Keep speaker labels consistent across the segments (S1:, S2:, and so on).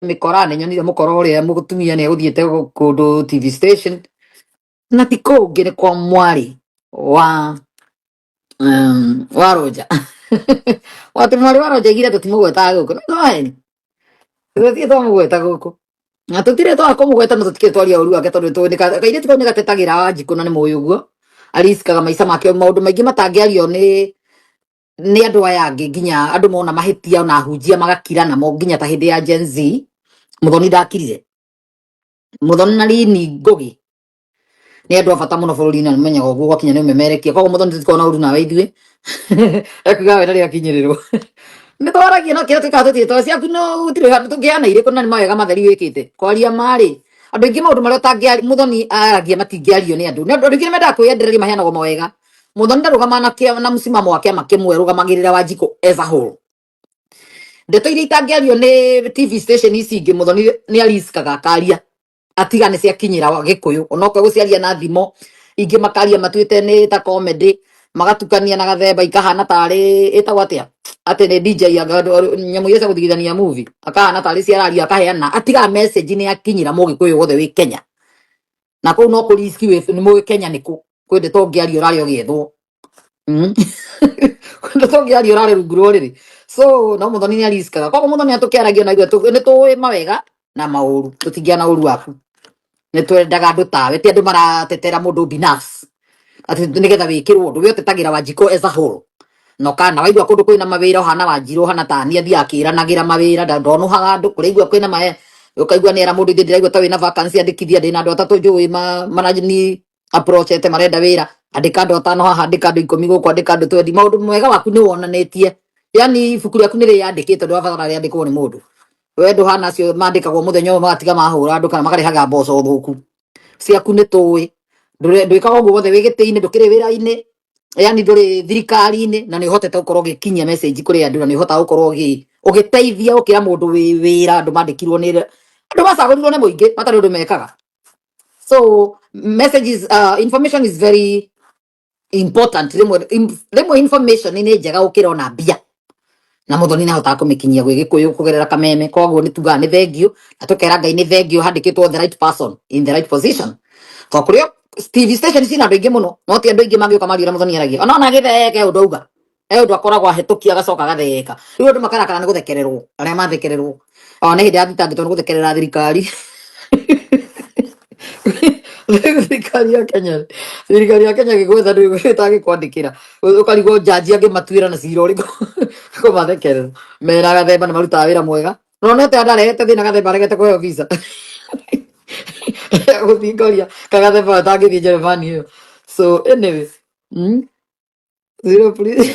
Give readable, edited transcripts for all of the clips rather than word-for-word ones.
S1: Mĩkora nĩ nyonire mũkora ũrĩa mũtumia nĩ egũthiĩte kũndũ TV station na ti kũngĩ, nĩ kwa mwarĩ wa wa Roja. Wati mwarĩ wa Roja igire tũtimũgwetaga gũkũ, no heni tũthiĩ twamũgweta gũkũ na tũtirĩ twaga kũmũgweta, no tũtikĩrĩ twaria ũru wake tondũ tũĩ kairĩtu kau nĩ gatetagĩra Wanjikũ na nĩ mũĩ ũguo arisikaga maica make, maũndũ maingĩ matangĩario nĩ andũ aya angĩ, nginya andũ mona mahĩtia na ahunjia magakira namo, nginya ta hĩndĩ ya Gen Z Mũthoni ndakirire. Mũthoni na Lini Ngugi nĩ andũ a bata mũno bũrũri-inĩ na nĩmenyaga ũguo gwakinya nĩ ũmemerekia. Koguo Mũthoni, tũtikoragwo na ũru nawe ithuĩ, ekuga we ndarĩ akinyĩrĩrwo. Nĩ twaragia no kĩrĩa twĩkaga tũtirĩ twa ciaku, no gũtirĩ handũ tũngĩhana irĩkũ na nĩ mawega matheri wĩkĩte. Kwaria marĩ andũ aingĩ, maũndũ marĩa ũtangĩaria Mũthoni aragia matingĩario nĩ andũ, nĩ andũ aingĩ nĩ mendaga kwĩyendereria, maheanagwo mawega. Mũthoni ndarũgamaga na mũsimamo wa kĩama kĩmwe, arũgamagĩrĩra Wanjikũ as a whole. Ndeto iria itangĩario nĩ TV station ici ingĩ, Mũthoni nĩ ariskaga akaria, atiga nĩ ciakinyĩra Gĩkũyũ, onokorwo gũciaria na thimo ingĩ makaria matuĩte nĩ ta comedy, magatukania na gathemba ikahana tarĩ ĩtagwo atĩa, atĩ nĩ DJ nyamũ iria cia gũthigithania movie, akahana tarĩ ciararia, akaheana, atigaga message nĩ yakinyĩra Mũgĩkũyũ wothe wĩ Kenya. Na kũu no kũriski wĩ nĩ mũĩ Kenya nĩ kũ kwĩ ndeto ũngĩaria ũrarĩ ũgĩethwo. Kwĩ ndeto ũngĩaria ũrarĩ rungu rwa ũrĩrĩ, so no Mũthoni nĩ ariskaga. Koguo Mũthoni atũkĩaragia na ithuĩ nĩ tũĩ mawega na maũru, tũtingĩana ũru waku, nĩ twendaga andũ tawe, ti andũ maratetera mũndũ binafsi atĩ nĩgetha wĩkĩrwo ũndũ. We ũtetagĩra Wanjikũ as a whole, na ũkana waigua kũndũ kwĩna mawĩra ũhana Wanjirũ, ũhana tani athiaga akĩranagĩra mawĩra, ndonũhaga andũ kũrĩa igua kwĩna mae, ũkaigua nĩ era mũndũ, ithe ndĩraigua ta wĩna vacancy, andĩkithia, ndĩna andũ atatũ njũĩ marani approachete marenda wĩra, andĩka andũ atano haha, andĩka andũ 10 gũkũ, andĩka andũ 20. Maũndũ mwega waku nĩ wonanĩtie, yani ibuku rĩaku nĩ rĩyandĩkĩte, ndũrabatara rĩandĩkwo nĩ mũndũ. We ndũhana acio mandĩkagwo mũthenya ũyũ magatiga mahũra andũ kana makarĩhaga mboco thũku. Ciaku nĩ tũĩ ndwĩkaga ũguo wothe wĩ gĩtĩ-inĩ, ndũkĩrĩ wĩra-inĩ, yani ndũrĩ thirikari-inĩ, na nĩ ũhotete gũkorwo ũgĩkinyia message kũrĩ andũ, na nĩ ũhotaga gũkorwo ũgĩteithia gũkĩra mũndũ wĩ wĩra, andũ mandĩkirwo nĩ andũ macagũrirwo nĩ mũingĩ matarĩ ũndũ mekaga. So messages, information is very important. Rĩmwe information nĩ njega gũkĩra ona mbia, na Mũthoni nĩ ahotaga kũmĩkinyia gwĩ Gĩkũyũ kũgerera kameme. Koguo nĩ tugaga nĩ thengiũ na tũkera Ngai nĩ thengiũ handĩkĩtwo the right person in the right position, tondũ kũrĩa TV station cina andũ aingĩ mũno, no ti andũ aingĩ mangĩũka marie ũrĩa Mũthoni aragia. Ona agĩtheke ũndũ auga e ũndũ akoragwo ahĩtũkia agacoka agatheka, rĩu andũ makarakara nĩ gũthekererwo, arĩa mathekererwo ona nĩ hĩndĩ yathitangĩtwo nĩ gũthekerera thirikari. Thirikari ya Kenya ĩgĩgwetha ndũ ĩtangĩkwandĩkĩra, ũkarigwo njanji angĩmatuĩra na cira ũrĩkũ kũmathekerera. Mera Gathemba nĩ marutaga wĩra mwega, no nete ndarehete thĩna. Gathemba aregete kũheo visa gũthiĩ Korea, kagathemba atangĩthiĩ Jeremani ĩyo. So anyway, Zero please.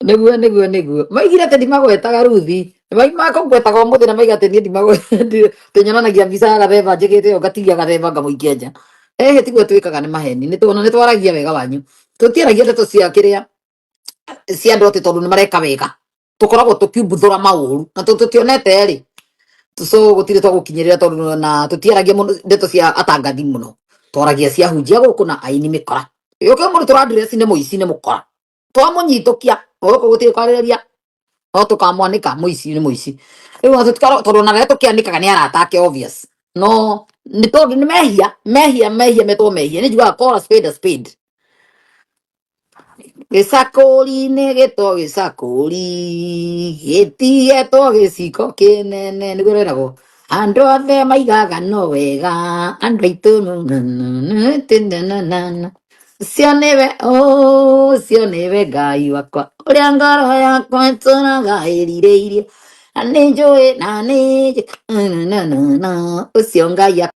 S1: Nĩguo maigire atĩ ndimagwetaga Ruthi, makũngwetaga ũmũthĩ na maiga atĩ niĩ ndimagwetete, nyonanagia mbica ya Gathemba njĩkĩte ĩyo, ngatigia Gathemba ngamũikia nja. Ehe, tiguo twĩkaga, nĩ maheni, nĩ tuona nĩ twaragia wega wanyu, tũtiaragia ndeto cia kĩrĩa cia andũ atĩ tondũ nĩ mareka wega, tũkoragwo tũkiumbuthũra maũru na tũtionete rĩ, so gũtirĩ twagũkinyĩrĩra tondũ na tũtiaragia mũno ndeto cia atangathi mũno, twaragia cia hunjia gũkũ na aini mĩkora. Yũke mũndũ tũrandress nĩ mũici, nĩ mũkora, twamũnyitũkia gũkũ gũtirĩ kwarĩrĩria, no tũkamwanĩka mũici nĩ mũici. Rĩu ona tondũ ona rĩrĩa tũkĩanĩkaga nĩ arata ake, obvious, no nĩ tondũ nĩ mehia, mehia, mehia metwo mehia, nĩ njugaga call a spade a spade. Gĩcakũri-inĩ gĩtwo gĩcakũri, gĩtigetwo gĩciko kĩnene, nĩguo rĩragwo andũ othe maigaga no wega, andũ aitũ ũcio nĩwe, ũcio nĩwe Ngai wakwa ũrĩa ngoro yakwa ĩtũraga ĩrirĩirie, na nĩ njũĩ na nĩ njũĩ ũcio Ngai.